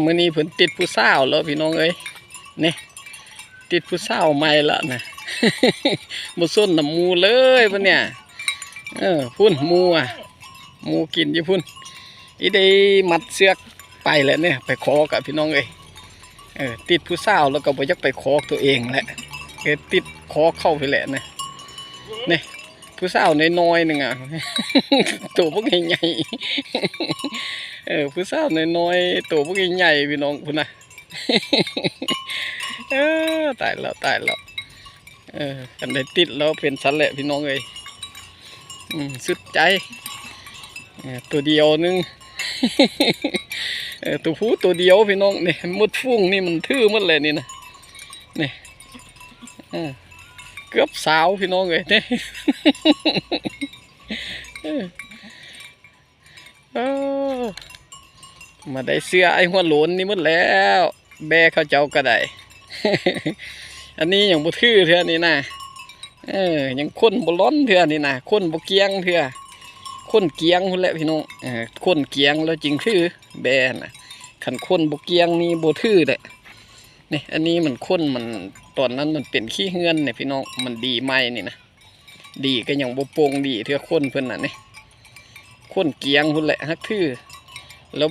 ມື້ນີ້ເພິ່ນຕິດຜູ້ສາວແລ້ວພີ່ນ້ອງເອີຍ ນີ້ ຕິດຜູ້ສາວໃໝ່ລະນະ ບໍ່ສົນນຳໝູ່ເລີຍບັດເນີ້ຍ. ເອີ ພຸ້ນໝູ່ອະ ໝູ່ກິນຢູ່ພຸ້ນ ອີ່ໄດ້ມັດເຊືອກໄປແລ້ວນີ້ ໄປຄໍກະພີ່ນ້ອງເອີຍ. ເອີ ຕິດຜູ້ສາວແລ້ວກໍບໍ່ຢາກໄປຄໍໂຕເອງແຫຼະ ເອີ ຕິດຄໍເຂົາພີ້ແຫຼະນະ. ນີ້ ຜູ້ສາວນ້ອຍໆໜຶ່ງອະ ໂຕບັກໃຫຍ່ໆ ເອີ ຜູ້ສາວນ້ອຍໆ ໂຕບັກໃຫຍ່ໆ ພີ່ນ້ອງພຸ້ນນະ. ເອີ ຕາຍແລ້ວ ຕາຍແລ້ວ. ເອີ ຄັນໄດ້ຕິດແລ້ວເປັນຊັ້ນແຫຼະພີ່ນ້ອງເອີຍ. ອືມ ສຸດໃຈ ເອີ ໂຕດຽວໜຶ່ງ ເອີ ໂຕຜູ້ໂຕດຽວພີ່ນ້ອງ. ນີ້ໝົດຝູງນີ້ມັນຖືໝົດແຫຼະນີ້ນະ ນີ້ ເອີ ເກືອບຊາວພີ່ນ້ອງເອີຍ ນີ້. ເອີ ເອີ ມາໄດ້ເສື້ອໄອ້ຫົວໂຫຼນນີ້ໝົດແລ້ວ ແບ້ເຂົາເຈົ້າກໍໄດ້. ອັນນີ້ຍັງບໍ່ຖືເທື່ອນີ້ນະ ເອີ ຍັງຂົນບໍ່ລ່ອນເທື່ອນີ້ນະ ຂົນບໍ່ກ້ຽງເທື່ອ ຂົນກ້ຽງພຸ້ນແຫຼະພີ່ນ້ອງ. ເອີ ຂົນກ້ຽງແລ້ວຈຶ່ງຖືແບ້ນະ ຄັນຂົນບໍ່ກ້ຽງນີ້ບໍ່ຖືແຫຼະ. ນີ້ ອັນນີ້ມັນຂົນ ມັນ ຕອນນັ້ນມັນເປັນຂີ້ເຫື່ອນນີ້ພີ່ນ້ອງ ມັນດີໃໝ່ນີ້ນະ. ດີກໍຍັງບໍ່ໂປ່ງດີເທື່ອ ຂົນເພິ່ນນະນີ້ ຂົນກ້ຽງພຸ້ນແຫຼະ ຫາກຖື. ແລ້ວ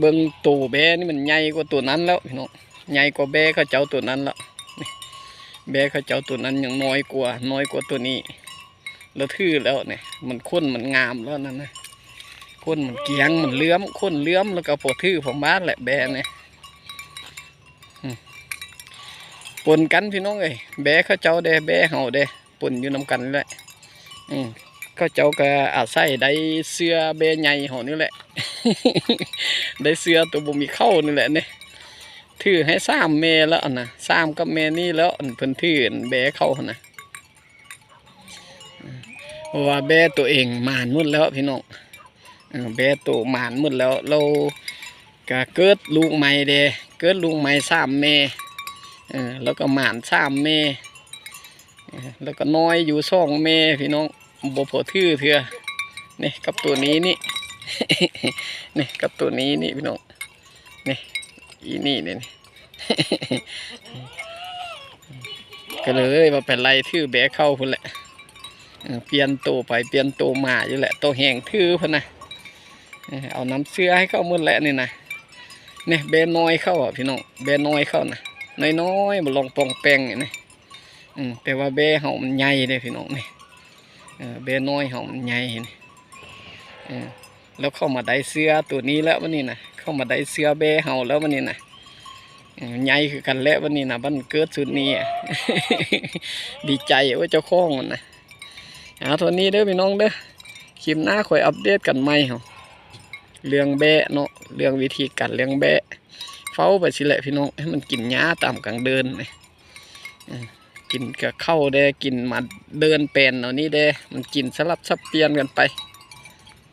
ເບິ່ງໂຕແບ້ນີ້ມັນໃຫຍ່ກວ່າໂຕນັ້ນແລ້ວພີ່ນ້ອງ ໃຫຍ່ກວ່າແບ້ເຂົາເຈົ້າໂຕນັ້ນແລ້ວ. ນີ້ ແບ້ເຂົາເຈົ້າໂຕນັ້ນຍັງນ້ອຍກວ່າ ນ້ອຍກວ່າໂຕນີ້ ແລ້ວຖືແລ້ວນີ້ ມັນຂົນມັນງາມແລ້ວນັ້ນນະ ຂົນມັນກ້ຽງ ມັນເຫຼື້ອມ ຂົນເຫຼື້ອມ ແລ້ວກໍພໍຖືພໍມາດແຫຼະແບ້ນີ້. ອືມ ປົນກັນພີ່ນ້ອງເອີຍ ແບ້ເຂົາເຈົ້າແດ່ ແບ້ເຮົາແດ່ ປົນຢູ່ນຳກັນນີ້ແຫຼະ. ອືມ ເຂົາເຈົ້າກໍອາໄສໄດ້ເສື້ອແບ້ໃຫຍ່ເຮົານີ້ແຫຼະ ໄດ້ເສື້ອໂຕບໍ່ມີເຂົ້ານີ້ແຫຼະນີ້ ຖືໃຫ້ສາມແມ່ແລ້ວນະ ສາມກັບແມ່ນີ້ແລ້ວ ອັນເພິ່ນຖືອັນແບ້ເຂົາຫັ້ນນະ. ເພາະວ່າແບ້ໂຕເອງໝານໝົດແລ້ວພີ່ນ້ອງ ເອີ ແບ້ໂຕໝານໝົດແລ້ວ ແລ້ວກະເກີດລູກໃໝ່ແດ່ ເກີດລູກໃໝ່ສາມແມ່ ເອີ ແລ້ວກໍໝານສາມແມ່ ເອີ ແລ້ວກໍນ້ອຍຢູ່ສອງແມ່ພີ່ນ້ອງ ບໍ່ພໍຖືເທື່ອ. ນີ້ກັບໂຕນີ້ນີ້ ນີ້ກັບໂຕນີ້ນີ້ພີ່ນ້ອງ ນີ້ ອີ່ນີ້ນີ້ ກໍເລີຍວ່າໄປໄລ່ຖືແບ້ເຂົາພຸ້ນແຫຼະ ເອີ ປ່ຽນໂຕໄປປ່ຽນໂຕມາຢູ່ແຫຼະ ໂຕແຮງຖືພຸ້ນນະ ເອີ ເອົານ້ຳເຊື້ອໃຫ້ເຂົາໝົດແຫຼະນີ້ນະ. ນີ້ແບ້ນ້ອຍເຂົາອະພີ່ນ້ອງ ແບ້ນ້ອຍເຂົານະ ນ້ອຍໆ ບໍ່ລອງປ່ອງແປງນີ້ນະ ອືມ ແຕ່ວ່າແບ້ເຮົາມັນໃຫຍ່ເດ້ພີ່ນ້ອງນີ້ ເອີ ແບ້ນ້ອຍເຮົາມັນໃຫຍ່ນີ້ ເອີ ແລ້ວເຂົາມາໄດ້ເສື້ອໂຕນີ້ແລ້ວບັດນີ້ນະ ເຂົາມາໄດ້ເສື້ອແບ້ເຮົາແລ້ວບັດນີ້ນະ ເອີ ໃຫຍ່ຄືກັນແລ້ວບັດນີ້ນະ ບັດເກີດຊຸດນີ້ ດີໃຈ ໂອ້ຍ ເຈົ້າຂອງມັນນະ. ເອົາ ເທົ່ານີ້ເດີພີ່ນ້ອງເດີ ຄລິບໜ້າຄ່ອຍອັບເດດກັນໃໝ່ເຮົາ ເລື່ອງແບ້ເນາະ ເລື່ອງວິທີການລ້ຽງແບ້ ເຝົ້າໄປຊີ້ແຫຼະພີ່ນ້ອງ ໃຫ້ມັນກິນຫຍ້າຕາມກາງເດີນ ເອີ ກິນກະເຂົ້າແດ່ ກິນມາເດີນແປນເອົານີ້ແດ່ ມັນກິນສະຫຼັບສັບປ່ຽນກັນໄປ